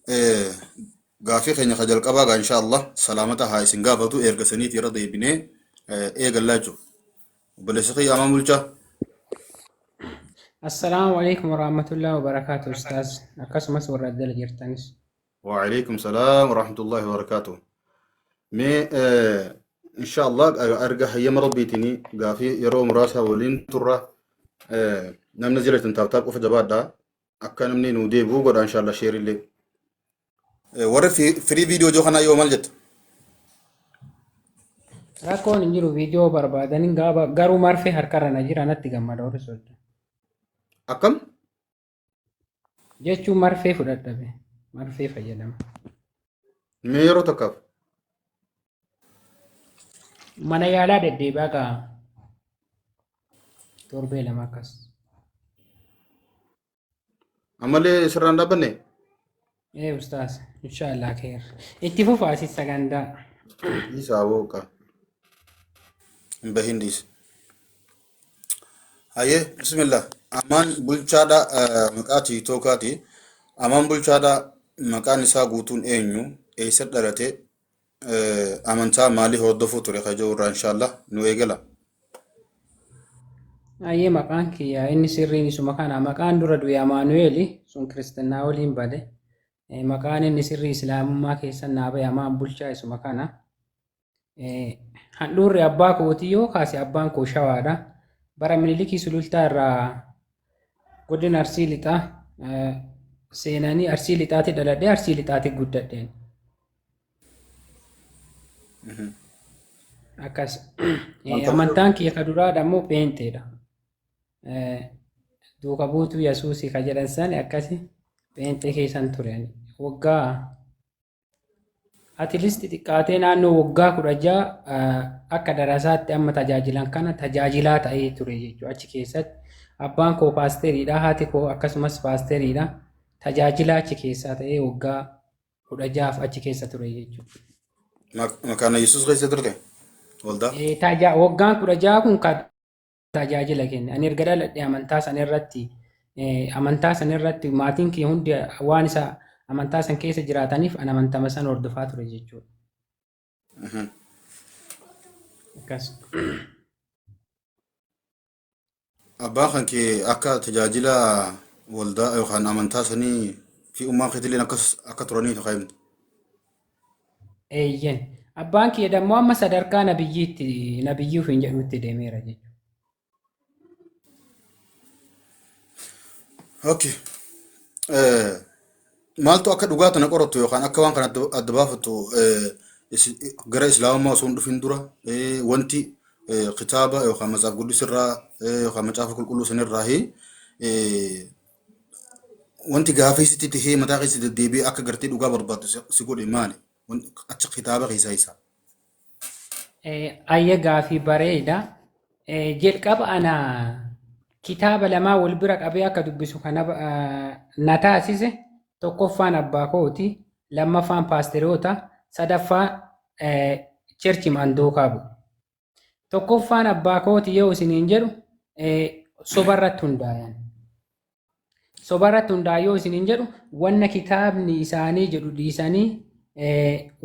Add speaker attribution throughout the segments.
Speaker 1: Gaafii keenya ka jalqabaa gaa insha Allah salaamata haa isin gaafatu erga saniiti irra deebinee eegallaa jechuudha. Obboleessa kiyya Amaan Bulchaa.
Speaker 2: Assalaamu alaikum warahmatullahi wabarakaatu ustaaz akkasumas warra addala jirtanis.
Speaker 1: Waalaikum salaam warahmatullahi wabarakaatu. Mee insha Allah erga hayyama rabbiitiin gaafii yeroo muraasa waliin turra namni jiratan taaptaap qofa jabaadha. Akka namni nuu deebi'u godha insha Allah sheerillee. Warri firii viidiyoo joo kanaa yoo maal jettu?
Speaker 2: Rakkoon hin jiru viidiyoo barbaadaniin gaaba garuu marfee harkarra na jira natti gammada warri sodda.
Speaker 1: Akkam?
Speaker 2: Jechuun marfee fudhadhabe marfee fayyadama.
Speaker 1: Mee yeroo takkaaf?
Speaker 2: Mana yaalaa deddeebi'aa gaa torbee 2 akkas.
Speaker 1: Ammallee sirraan dhaabbanne?
Speaker 2: Ee ustaas inshaallah keer. Itti fufa asis sagantaa.
Speaker 1: Dhiisaa booqa. Hin bahin dhiisi. Hayyee bismillah. Amaan bulchaadha maqaa tiiktookaati. Amaan bulchaadha maqaan isaa guutuun eenyu? Eessa dhalate? Amantaa maalii hordofuu ture ka jiru irraa inshaallah nu eegala.
Speaker 2: Ayyee maqaan kiyya inni sirriin isuma kana maqaan dura du'e Amaanu'eeli sun kiristinnaa waliin bade maqaan inni sirrii islaamummaa keessan naa bahe Amaan Bulchaa isuma kana. Handhuurri abbaa kootii yoo kaase abbaan koo shawaadha. Bara Minilikii Sulultaa irraa godina Arsii Lixaa seenanii Arsii Lixaatti dhaladhee Arsii Lixaatti guddadheen. Akkas. Amantaan kiyya ka duraadha immoo pheenxeedha. Duuka buutuu Yesuusii ka jedhan san akkasi pheenxee keessan ture. Ani. Waggaa atileast xiqqaatee naannoo waggaa 16 akka darasaatti amma tajaajilan kana tajaajilaa ta'ee ture jechuudha achi keessatti. Abbaan koo paasteriidha, haati koo akkasumas paasteriidha. Tajaajilaa achi keessaa ta'ee waggaa 16f achi keessa ture jechuudha.
Speaker 1: Makaana Yesuus keessa turte? Waldaa?
Speaker 2: Waggaan 16 kun kan tajaajila kenne. Ani erga dhaladhe amantaa san irratti amantaa san irratti maatiin kee hundi waan isa amantaa san keessa jiraataniif an amantama san hordofaa ture jechuudha. Akkas.
Speaker 1: Abbaan kan kee akka tajaajila waldaa yookaan amantaa sanii fi ummaan keetilleen akkas akka turanii kan himtu.
Speaker 2: Eeyyen. Abbaan kiyya dammoo amma sadarkaa nabiyyiitti nabiyyii ofiin jedhutti deemeera jechuudha.
Speaker 1: Okay. Maaltu akka dhugaa tana qorattu yookaan akka waan kana adda baafattu gara islaamummaa osoo hin dhufin dura wanti kitaaba yookaan matsaaf quddus irraa yookaan macaafa qulqulluu sanirraa wanti gaafii sitti tahee mataa keessa deddeebi'ee akka gartee dhugaa barbaaddu si godhe maali? Achi kitaaba keessaa isaa.
Speaker 2: Ayya gaafii bareeda. Jalqaba ana kitaaba lamaa wal bira qabee akka dubbisu kana na taasise tokkoffaan abbaa kooti, lammaffaan paasteroota, sadaffaa cherchi maan duukaa bu'u. Tokkoffaan abbaa kooti yoo isiniin jedhu sobarratti hundaayan. Sobarratti hundaa'a yoo isiniin jedhu wanna kitaabni isaanii jedhu dhiisanii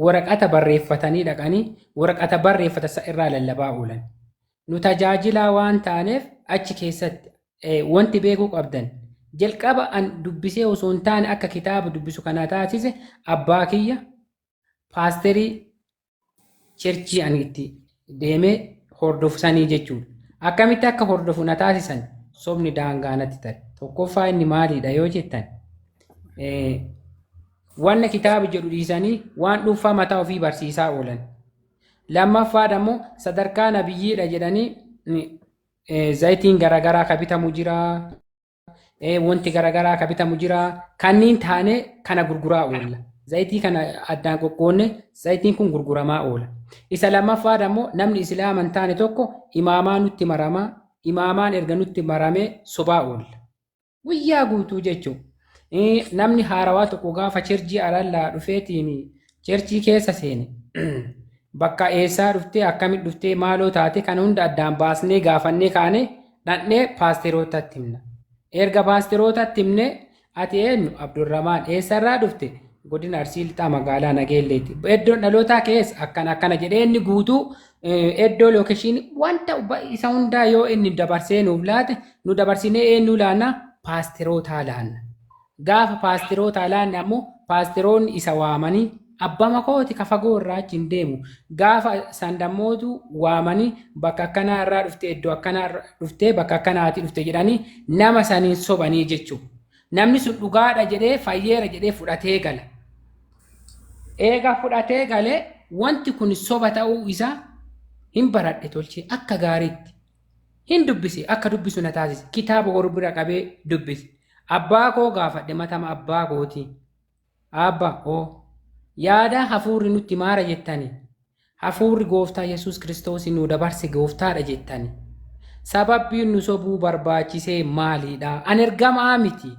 Speaker 2: waraqata barreeffatanii dhaqanii waraqata barreeffata isa irraa lallabaa oolan. Nu tajaajilaa waan taaneef achi keessatti wanti beekuu qabdan jalqaba an dubbisee osoo hin taane akka kitaaba dubbisu kana taasise abbaa kiyya paasterii cherchii ani itti deemee hordofu sanii jechuudha. Akkamitti akka hordofu na taasisan sobni daangaa natti tare. Tokkoffaa inni maaliidha yoo jettan wanna kitaaba jedhu dhiisanii waan dhuunfaa mataa ofii barsiisaa oolan. Lammaffaadha immoo sadarkaa nabiyyiidha jedhanii zayitiin garaagaraa ka bitamu jira. Wanti garaagaraa ka bitamu jira. Kanniin taane kana gurguraa oolla. Zayitii kana addaan qoqqoonne zayitiin kun gurguramaa oola. Isa lammaffaadha immoo namni islaama hin taane tokko imaamaa nutti maramaa. Imaamaan erga nutti maramee sobaa oolla. Guyyaa guutuu jechuudha. Namni haarawaa tokko gaafa cherjii alallaa dhufeetiin cherchii keessa seene bakka eessaa dhuftee akkamitti dhuftee maaloo taate kana hunda addaan baasnee gaafannee kaane dhaqnee paasterootatti himna. Erga paasterootatti himnee ati eenyu Abdurramaan eessarraa dhufte Godina Arsii Lixaa magaalaa Nageelleeti. Iddoon dhalootaa keessa akkana akkana jedhee inni guutuu iddoo location wanta isa hundaa yoo inni dabarsee nuuf laate, nu dabarsinee eenyu laanna? Paastirootaa laanna. Gaafa paastirootaa laanne ammoo paastiroonni isa waamanii, abbama kooti ka fagoo irraa achi hin deemu. Gaafa sandammootu waamanii, bakka akkanaa irraa dhufte, iddoo akkanaa irraa dhufte, bakka akkanaati dhufte jedhanii nama saniin sobanii jechuudha. Namni sun dhugaadha jedhee, fayyeera jedhee fudhatee gala. Eega fudhatee galee wanti kun soba ta'uu isaa hin baradhe tolchee akka gaariitti. Hin dubbise, akka dubbisu na taasise. Kitaaba wal bira qabee dubbise. Abbaa koo gaafadhe, matama abbaa kooti. Abbaa koo, yaada hafuurri nutti maara jettani. Hafuurri gooftaa Yesuus Kiristoos nu dabarse gooftaadha jettani. Sababbiin nu sobuu barbaachisee maalidha? Ani ergamaa miti.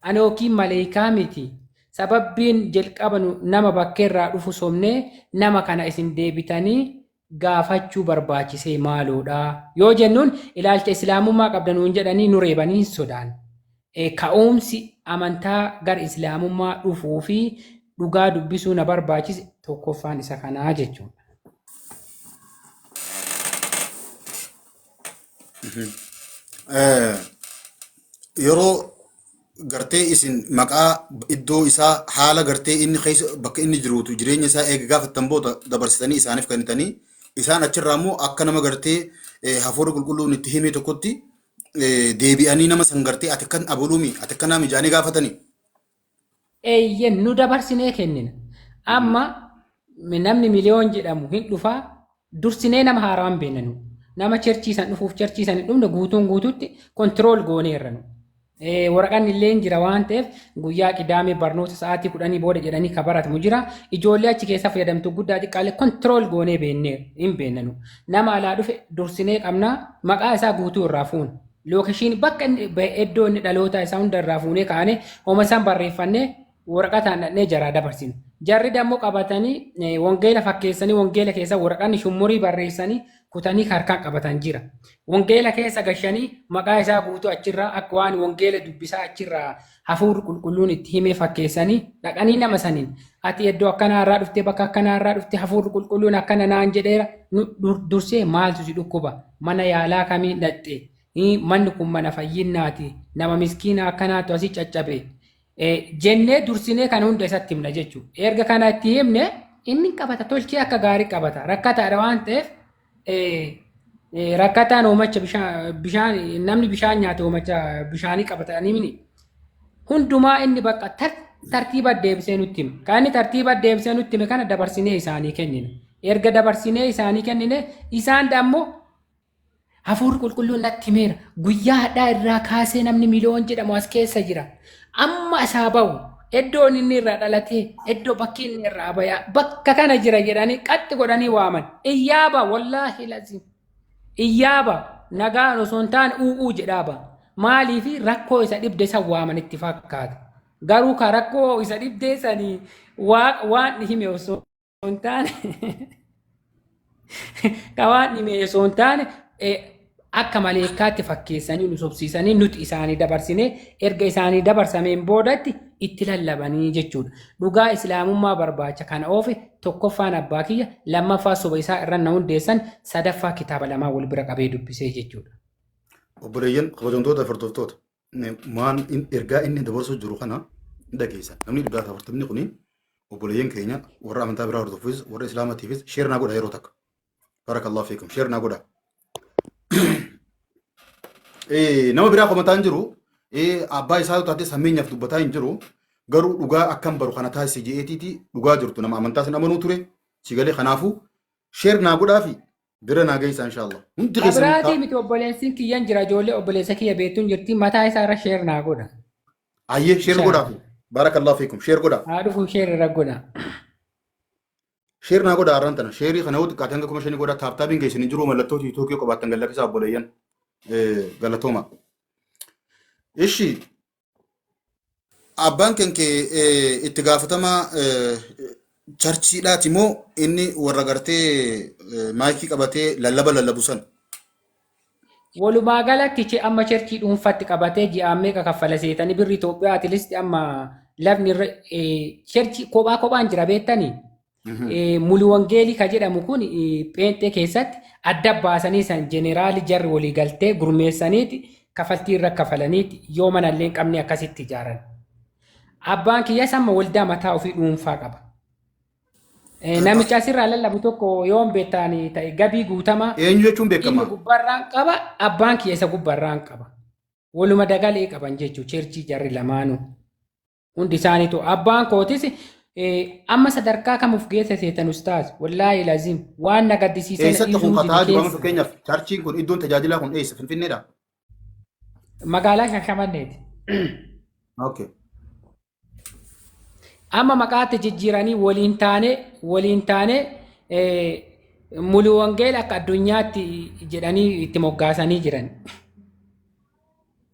Speaker 2: Ani yookiin maleekaa miti. Sababbiin jalqaba nama bakkeerraa dhufu sobnee nama kana isin deebitanii gaafachuu barbaachisee maaloodha? Yoo jennuun, ilaalcha islaamummaa qabdan nuun jedhanii nu reebanii hin sodaan. Ka'umsi amantaa gara islaamummaa dhufuu fi dhugaa dubbisuu na barbaachise tokkoffaan isa kanaa jechuudha.
Speaker 1: Yeroo gartee isin maqaa iddoo isaa, haala gartee inni keessa, bakka inni jiruutu jireenya isaa eega gaafattan booda dabarsitanii isaaniif kennitanii, isaan achirraa immoo akka nama gartee hafuura qulqulluun itti hime tokkotti deebi'anii nama san gartee ati akkan aboluumi, ati akkanaa mijaanii gaafatanii.
Speaker 2: Eeyyen, nu dabarsinee kennina. Amma namni Miliyoon jedhamu hin dhufaa, dursinee nama haaraan beennanu. Nama church san dhufuuf church san hin dhufne guutuun guutuutti control gooneerra nu. Waraqaan illee hin jira waan ta'eef, guyyaa qidaamee barnoota sa'aatii 10 booda jedhanii ka baratamu jira. Ijoollee achi keessa fayyadamtu guddaa xiqqaalee control goonee beennee hin beennanu. Nama alaa dhufe dursinee qabnaa, maqaa isaa guutuu irraa fuuna. Location, bakka inni iddoo inni dhaloota isaa hunda irraa fuunee kaanee homa isaan barreeffannee waraqataan dhaqnee jaraa dabarsina. Jarri dammoo qabatanii wangeela fakkeessanii, wangeela keessa waraqanni shummurii barreessanii kutanii harkaan qabatan jira. Wangeela keessa gashanii maqaa isaa guutuu achirraa akka waan wangeela dubbisaa achirraa hafuurri qulqulluun itti himee fakkeessanii dhaqanii nama saniin, ati iddoo akkanaa irraa dhuftee, bakka akkanaa irraa dhuftee, hafuurri qulqulluun akkana naan jedheera, dursee maaltu si dhukkuba, mana yaalaa kamiin dhaqxe, manni kun mana fayyinnaati, nama miskiina akkanaatu asii caccabe jennee dursinee kan hunda isatti himna jechuudha. Erga kana itti himne inni qabata, tolchee akka gaarii qabata. Rakkataadha waan ta'eef, rakkataan hoomacha bishaan, namni bishaan nyaate hoomacha bishaanii qabata ni mini. Hundumaa inni bakka tartiiba deebisee nutti hime. Kan inni tartiiba deebisee nutti hime kana dabarsinee isaanii kennina. Erga dabarsinee isaanii kennine isaan dammoo, hafuurri qulqulluun natti himeera. Guyyaa hadhaa irraa kaasee namni Miliyoon jedhamu as keessa jira. Amma isaa bahu iddoon inni irraa dhalatee, iddoo bakki inni irraa bayaa bakka kana jira jedhanii qaxxi godhanii waaman. Iyyaaba, wallaahi lazim. Iyyaaba, nagaan osoo hin taane u'uu jedhaaba. Maaliifi rakkoo isa dhibde isa waaman itti fakkaata. Garuu ka rakkoo isa dhibdee sanii waan hime osoo hin taane, ka waan hime osoo hin taane, akka maleekkaatti fakkeessanii nu sobsiisanii nuti isaanii dabarsinee, erga isaanii dabarsameen boodatti itti lallabanii jechuudha. Dhugaa islaamummaa barbaacha kana oofe tokkoffaan abbaa kiyya, lammaffaa soba isaa irra na hundeessan, sadaffaa kitaaba lamaa wal bira qabee dubbisee jechuudha.
Speaker 1: Obboleeyyan kabajamtoota, hordoftoota, waan ergaa inni dabarsuu jiru kana hin dhageessan. Namni 140 kuni obboleeyyan keenya warra amantaa biraa hordofus, warra islaamatiifis share naa godha yeroo takka. Barakallahu fiikum, share naa godha. Nama biraa komataa hin jiru. Abbaa isaa taates hammeenyaaf dubbataa hin jiru. Garuu dhugaa akkam baru kana taasise je'eetiiti dhugaa jirtu nama amantaa sin amanuu ture. Si galee? Kanaafuu share naa godhaa fi bira naa geessaa inshaallah. Hundi keessan.
Speaker 2: Abiraatii miti, obboleessin kiyyan jira, ijoollee obboleessa kiyya beektuun jirti, mataa isaa irra share naa godha.
Speaker 1: Ayyee, share godhaa fi barakallahu fiikum, share godhaa.
Speaker 2: Haa dhufu, share irra godha.
Speaker 1: Share naa godhaa har'aan tana. Share kana yoo xiqqaate hanga 5,000 godhaa. Tap tapiin keessan hin jiru, mallattoo tiiktookii qabaattan gallakkisaa obboleeyyan. Galatooma. Ishi, abbaan kan kee itti gaafatama churchiidhaati moo inni warra gartee maayikii qabatee lallaba lallabu san?
Speaker 2: Walumaa galatti amma church dhuunfatti qabatee ji'aan meeqa kaffala seetanii? Birri Itoophiyaa at least amma Lafni irra church kophaa kophaan jira beektanii. Mulu wangeelii ka jedhamu kun pheenxee keessatti adda baasanii san jeneraali jarri walii galtee gurmeessaniiti kafaltii irra kafalaniiti yoo manallee hin qabne akkasitti ijaaran. Abbaan kiyya amma waldaa mataa ofii dhuunfaa qaba. Namicha asirraa lallabu tokko yoon beektan ta'e Gabii Guutamaa.
Speaker 1: Eenyu jechuun
Speaker 2: Inni
Speaker 1: beekama?
Speaker 2: gubbarraan qaba, abbaan kiyya isa gubbarraan qaba. Waluma dagalee qaban jechuudha church jarri lamaanuu. Hundi isaaniitu abbaan kootis amma sadarkaa kamuuf geesse seetan ustaaz, wallaahi lazim waan na gaddisiisee na
Speaker 1: Eessatti kun
Speaker 2: dhiisuu dide
Speaker 1: kataa jiru? Amma
Speaker 2: keessa.
Speaker 1: fakkeenyaaf churchiin kun, iddoon tajaajilaa kun eessa? Finfinneedha?
Speaker 2: Magaalaa Shashamanneeti.
Speaker 1: Okay.
Speaker 2: Amma maqaatti jijjiiranii waliin taane mulu wangeela akka addunyaatti jedhanii itti moggaasanii jiran.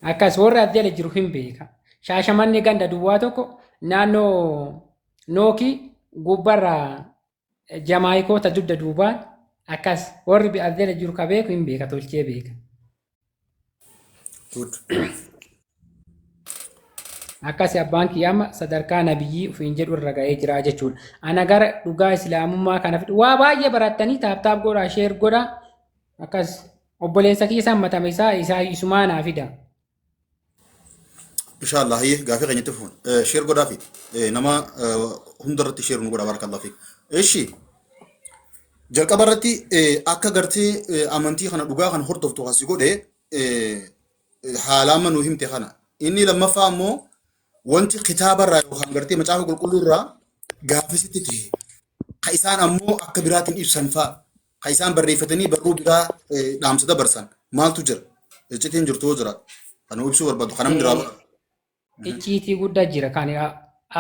Speaker 2: Akkas warra as jala jiru hin beeka. Shaashamanni ganda duwwaa tokko naannoo Nookii gubbarraa Jamaayikoota dugda duubaan akkas warri as jala jiru ka beeku hin beeka, tolchee beeka.
Speaker 1: Good.
Speaker 2: Akkas abbaan kiyya amma sadarkaa nabiyyii ofiin jedhu irra ga'ee jira jechuudha. Ana gara dhugaa islaamummaa kana fidu waa baay'ee barattanii tap tap godhaa, share godhaa, akkas obboleessa kiyya matame isaa isumaa naa fida.
Speaker 1: Inshallah, hayyee gaafii keenyatti fuun. Share godhaa fi nama hundarratti share nu godha, barakallahu fiik. Eshi, jalqaba irratti akka gartee amantii kana dhugaa kana hordoftu asi godhe haala amma nu himte kana. Inni lammaffaa ammoo wanti kitaaba irraa yookaan gartee macaafa qulqulluu irraa gaafisitti ta'e ka isaan ammoo akka biraatiin ibsan fa'a, ka isaan barreeffatanii barruu biraa dhaamsa dabarsan maaltu jira? Iccitiin jirtu yoo jira kan nu ibsuu barbaadu kan namni irraa baratu.
Speaker 2: Icciitii guddaa jira kan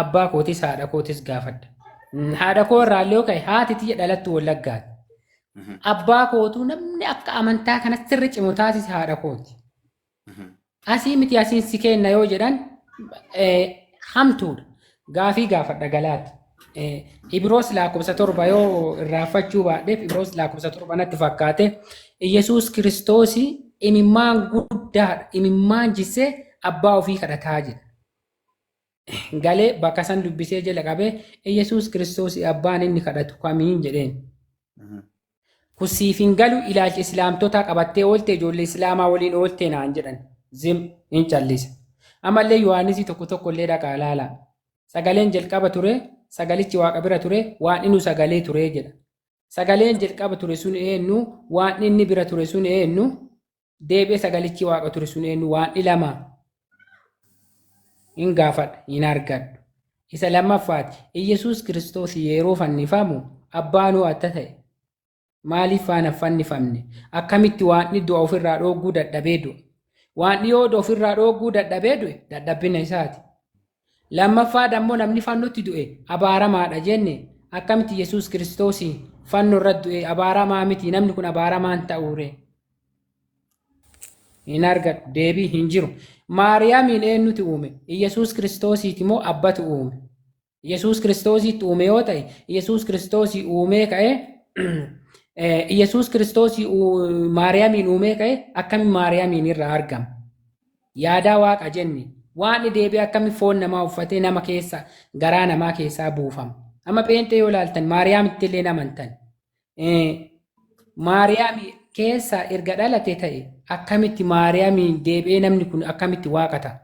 Speaker 2: abbaa kootis haadha kootis gaafadha. Haadha koo irraa illee yoo ka'e haati tiyya dhalattu Wallaggaati. Abbaa kootuu namni akka amantaa kanatti sirri cimu taasise haadha kooti. Asii miti asiin si kenna yoo jedhan hamtuudha. Gaafii gaafadha galaati. Ibroos lakkoofsa 7 yoo irraanfachuu baadheef, Ibroos lakkoofsa 7 natti fakkaate, Iyyasuus Kiristoos imimmaan guddaadha. Imimmaan jissee abbaa ofii kadhataa jira. Galee bakka san dubbisee jala qabee, Iyyasuus Kiristoos abbaan inni kadhatu kamiin jedheen. Kun siif hin galu, ilaalcha islaamtotaa qabattee oolte, ijoollee islaamaa waliin oolte naan jedhan. Zim hin callisa. Ammallee Yohaannisii tokko tokko illee dhaqaa ilaala. Sagaleen jalqaba ture, sagalichi waaqa bira ture, waan inni sagalee ture jedha. Sagaleen jalqaba ture sun eenyu? Waan inni bira ture sun eenyu? Deebi'ee sagalichi waaqa ture sun eenyu? Waan lama hin gaafadha, hin argadhu. Isa lammaffaati. Iyyasuus Kiristoos yeroo fannifamu abbaanuu atta ta'e. Maaliif faana fannifamne? Akkamitti waan du'a ofirraa dhooguu dadhabee du'e? Waan dhiyoo ofirraa dhooguu dadhabee du'e dadhabbina isaati. Lammaffaa dammoo namni fannotti du'e abaaramaadha jenne, akkamitti Yesuus Kiristoos fannoo irratti du'e abaaramaa miti, namni kun abaaramaan ta'uure? Hin argadhu, deebii hin jiru. Maariyaamiin eenyutu uume? Yesuus Kiristoosiiti moo abbatu uume? Yesuus Kiristoositti uume yoo ta'e, Yesuus Kiristoosii uumee ka'ee, Yesuus Kiristoosii Maariyaamiin uumee ka'e, akkami Maariyaamiin irraa argama? Yaadaa waaqa jenne, waan deebi'ee akkami foon namaa uffatee nama keessa garaa namaa keessaa buufama? Amma pheenxee yoo ilaaltan Maariyaamitti illee amantan. Maariyaami keessa erga dhalate ta'e, akkamitti Maariyaamiin deebi'ee namni kun akkamitti waaqa ta'a?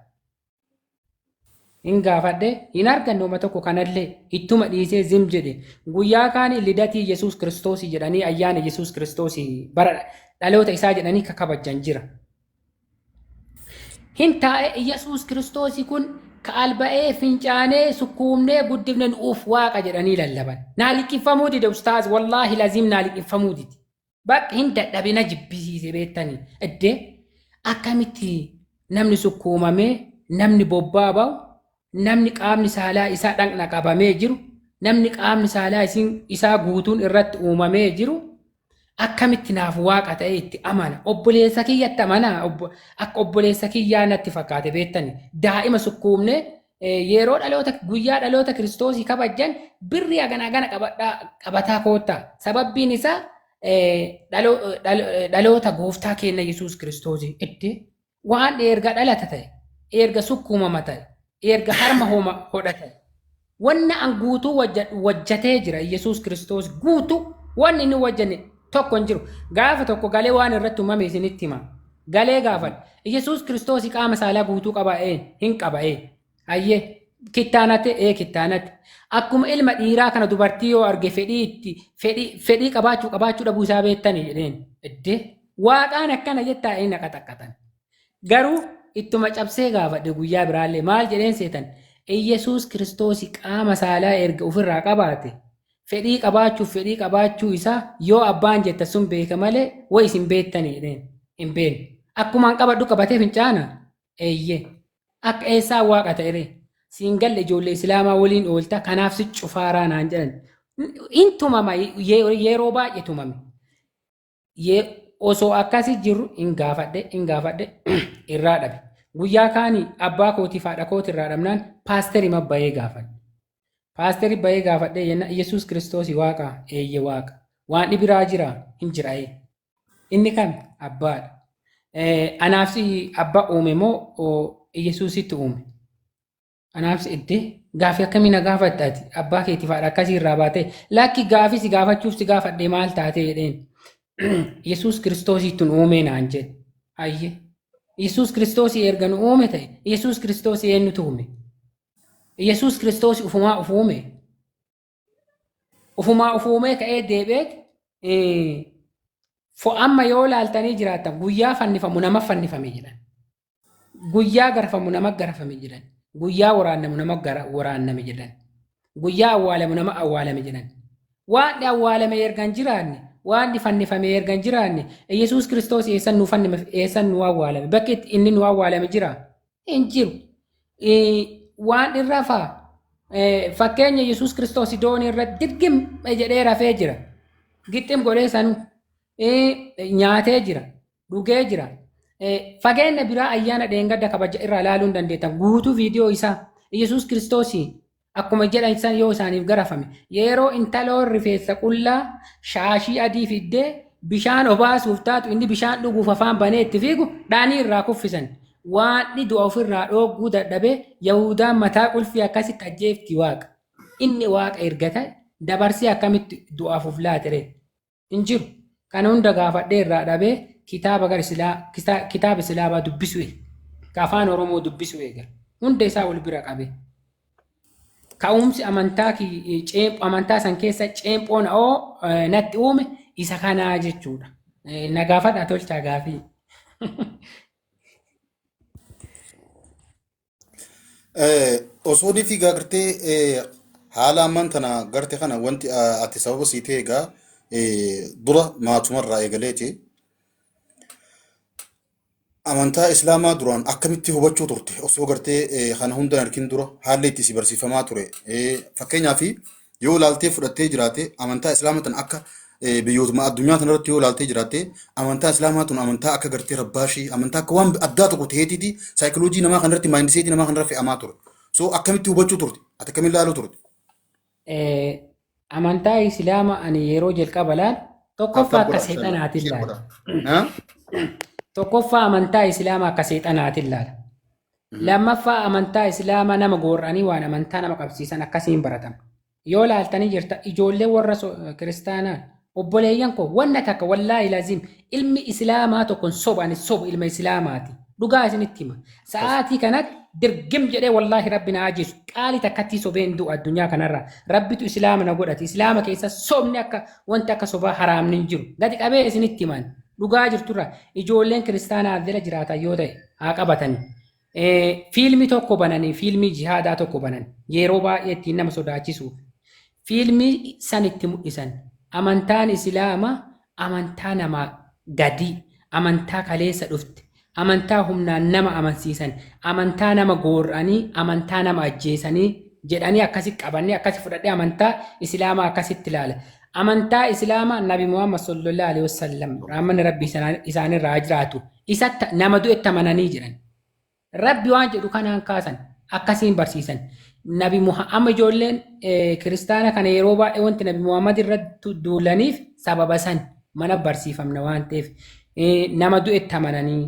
Speaker 2: Hin gaafadhe, hin arganne uma tokko kanallee ittuma dhiisee zim jedhe. Guyyaa kaan lidatii Yesuus Kiristoosii jedhanii, ayyaana Yesuus Kiristoosii bara dhaloota isaa jedhanii kabajjan jira. Hin taa'e, Yesuus Kiristoosii kun ka alba'ee fincaanee sukkuumnee guddifne nuuf waaqa jedhanii lallaban. Naa liqinfamuu dide ustaaz, wallaahi laziim naa liqinfamuu dide. Bakka hin dadhabina jibbisiise beektanii. Iddee akkamitti namni sukkuumamee, namni bobbaa ba'u, namni qaamni saalaa isaa dhaqna qabamee jiru, namni qaamni saalaa isaa guutuun irratti uumamee jiru akkamitti naaf waaqa ta'e itti amana? Obboleessa kiyyatti amanaa, akka obboleessa kiyyaa natti fakkaate beektanii. Daa'ima sukkuumnee yeroo dhaloota guyyaa dhaloota Kiristoosii kabajjan birrii hagana hagana qabataa koottaa. Sababbiin isaa dhaloota gooftaa keenya Yesuus Kiristoosii. Itti waan erga dhalata ta'e, erga sukkuumama ta'e. Erga harma homa hodhate. Wanna an guutuu wajjatee jira Yesuus Kiristoos guutuu wanni inni wajjanne tokko hin jiru. Gaafa tokko galee waan irratti uumame isinitti hima. Galee gaafadha. Yesuus Kiristoos qaama saalaa guutuu qaba ee hin qaba ee. Hayyee kittaanate ee kittaanate. Akkuma ilma dhiiraa kana dubartii yoo arge fedhii itti fedhii qabaachuu dhabuu isaa beektanii jedheen. Iddee waaqaan akkana jettaa inni naqaxaqqatan. Garuu ittuma cabsee gaafadhe guyyaa biraallee maal jedheen seetan Iyyasuus Kiristoos qaama saalaa erga ofirraa qabaate fedhii qabaachuuf fedhii qabaachuu isaa yoo abbaan jetta sun beeka malee way isin beektanii jedheen hin beekne. Akkumaan qabadhu qabatee fincaana eeyyee akka eessaa waaqa ta'e siin galle ijoollee islaamaa waliin oolta kanaaf si cufaaraa naan jedhan. In tumama yeroo baay'ee tumame. Osoo akkasi jiru hin gaafadhe irraa dhabe. Guyyaa kaanii abbaa kootiif haadha kooti irraa dhabnaan paasterii bayee gaafadhe. Paasterii bayee gaafadhe jenna Yesuus Kiristoos waaqa eeyye waaqa. Waan dhibiraa jira hin jira ee. Inni kam abbaadha. Anaaf si abbaa uume moo Yesuusitti uume? Anaaf si iddee gaafii akkamii na gaafatta ati abbaa keetiif haadha akkasii irraa baatee lakki gaafii si gaafachuuf si gaafadhe maal taatee jedheen. Yesuus Kiristoositti nu uume naan jedhe. Hayyee. Yesuus Kiristoosii erga nu uume ta'e Yesuus Kiristoosii eenyutu uume? Yesuus Kiristoos ufumaa uf uume. Ufumaa uf uumee ka'ee deebi'eet amma yoo laaltanii jiraattan guyyaa fannifamu nama fannifame jedhan. Guyyaa garafamu nama garafame jedhan. Guyyaa waraannamu nama waraanname jedhan. Guyyaa awwaalamu nama awwaalame jedhan. Waan awwaalame erga hin jiraanne waan fannifame erga hin jiraanne Yesuus Kiristoos eessan nu fannifame eessan nu awwaalame bakki inni nu awwaalame jira hin jiru. Waan irra faa fakkeenya Yesuus Kiristoos doonii irratti dirgim jedhee rafee jira. Gixxim godhee sanuu nyaatee jira dhugee jira. Fageenya biraa ayyaana dheengadda kabaja irraa ilaaluu hin dandeettan guutuu viidiyoo isaa Yesuus Kiristoos akkuma jedhan isaan yoo isaaniif garafame yeroo intaloon rifeensa qullaa shaashii adii fiddee bishaan obaasuuf taatu inni bishaan dhuguuf afaan banee itti fiigu dhaanii irraa kuffisan. Waan du'a ofirraa dhooguu dadhabee Yahudaan mataa qulfii akkasitti ajjeefti waaqa. Inni waaqa erga ta'e dabarsee akkamitti du'aaf of laatere hin jiru. Kana hunda gaafadhee irraa dhabee kitaaba gara kitaaba islaamaa dubbisu eega. Afaan Oromoo dubbisu eega. Hunda isaa wal bira qabe. Ka'umsi amantaa amantaa san keessa ceemphoon oo natti uume isa kanaa jechuudha. Na gaafadhaa tolchaa gaafii.
Speaker 1: Osoo ni fiigaa gartee haala ammaan tana garte kana wanti ati sababa sii ta'e egaa dura maatumarraa eegaleeti. Amantaa Islaamaa duraan akkamitti hubachuu turte osoo gartee kana hunda hin argin dura haalli itti si barsiifamaa ture. Fakkeenyaaf yoo ilaaltee fudhattee jiraate amantaa Islaamaa tan akka biyyootuma addunyaa tanarratti yoo ilaaltee jiraatte amantaa Islaamaa tun amantaa akka gartee rabbaashii amantaa akka waan addaa tokko ta'eetiiti saayikoloojii namaa kanarratti maayindiseetii namaa kanarra fe'amaa ture. So akkamitti hubachuu turte? Ati akkamiin ilaaluu turte?
Speaker 2: Amantaa Islaamaa ani yeroo jalqaba laal tokkoffaa akka seexanaatiin ilaala. Tokkoffaa amantaa Islaamaa akka seexanaatiin ilaala. Lammaffaa amantaa Islaamaa nama goor'anii waan amantaa nama qabsiisan akkasiin baratama. Yoo laaltanii jirta ijoollee warra kiristaanaa obboleeyyan koo wanna takka wallaahi laziim ilmi Islaamaa tokko hin sobu ani sobu ilma Islaamaati. Dhugaa isinitti hima. Sa'aatii kanatti dirgim jedhee wallaahi rabbi na ajjeesu qaali takkatti sobeen du'u addunyaa kanarraa. Rabbitu Islaama na godhate. Islaama keessa sobni akka wanti akka sobaa haraamni hin jiru. Gadi qabee isinitti himan. Dhugaa jirturra ijoolleen kiristaanaa jala jiraatan yoo ta'e haa qabatanii. Fiilmii tokko bananii fiilmii jihaadaa tokko banan yeroo baay'ee ittiin nama sodaachisuuf fiilmii san itti mul'isan amantaan Islaamaa amantaa namaa gadii amantaa kaleessa dhufte amantaa humnaan nama amansiisan amantaa nama goor'anii amantaa nama ajjeesanii jedhanii akkasi qabannee akkasi fudhadhee amantaa Islaamaa akkasitti ilaala. Amantaa Islaamaa Nabi Muhammad sallallahu alaihi wasallam rahmanni Rabbi isaanirraa haa jiraatu isatti nama du'etti amananii jiran. Rabbi waan jedhu kanaan kaasan akkasiin barsiisan. Nabi Muhammad ijoolleen kiristaana kana yeroo baay'ee wanti Nabi Muhammad irratti duulaniif sababa san mana barsiifamna waan ta'eef nama du'etti amananii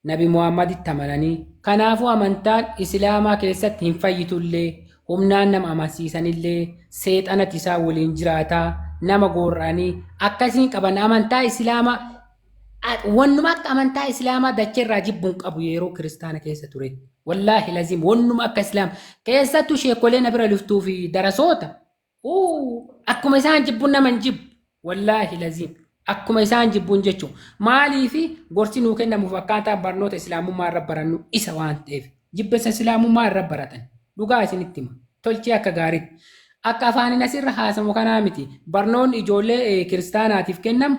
Speaker 2: Nabi Muhammaditti amananii. Kanaafuu amantaan Islaamaa keessatti hin fayyitullee, humnaan nama amansiisanillee, seexanatti isaan waliin jiraataa, nama goorra'anii akkasiin qaban. Amantaa Islaamaa, wannuma akka amantaa Islaamaa dacheerraa jibbuun qabu yeroo kiristaana keessa ture. Wallaahi laziim, wannuma akka Islaam keessattuu sheekolee na bira luftuu fi darasoota, akkuma isaan jibbuun nama hin jibbu. Wallaahi laziim, akkuma isaan jibbuun jechuun maaliifi gorsi nuu kennamuuf akkaataa barnoota Islaamummaa irra barannu isa waan ta'eef jibbisa Islaamummaa irra baratan. Dhugaa isinitti hima, tolchee akka gaariitti. Akka afaaniin asirra haasamu kanaa miti. Barnoonni ijoollee kiristaanaatiif kennamu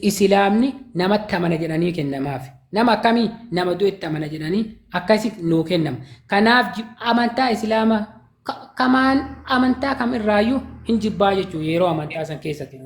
Speaker 2: Islaamni namatti amana jedhanii kennamaaf. Nama akkamii? Nama du'etti amana jedhanii akkasi nuu kennama. Kanaaf amantaa Islaamaa kamaan amantaa kam irraayyuu hin jibbaa jechuudha yeroo amantaa san keessatti.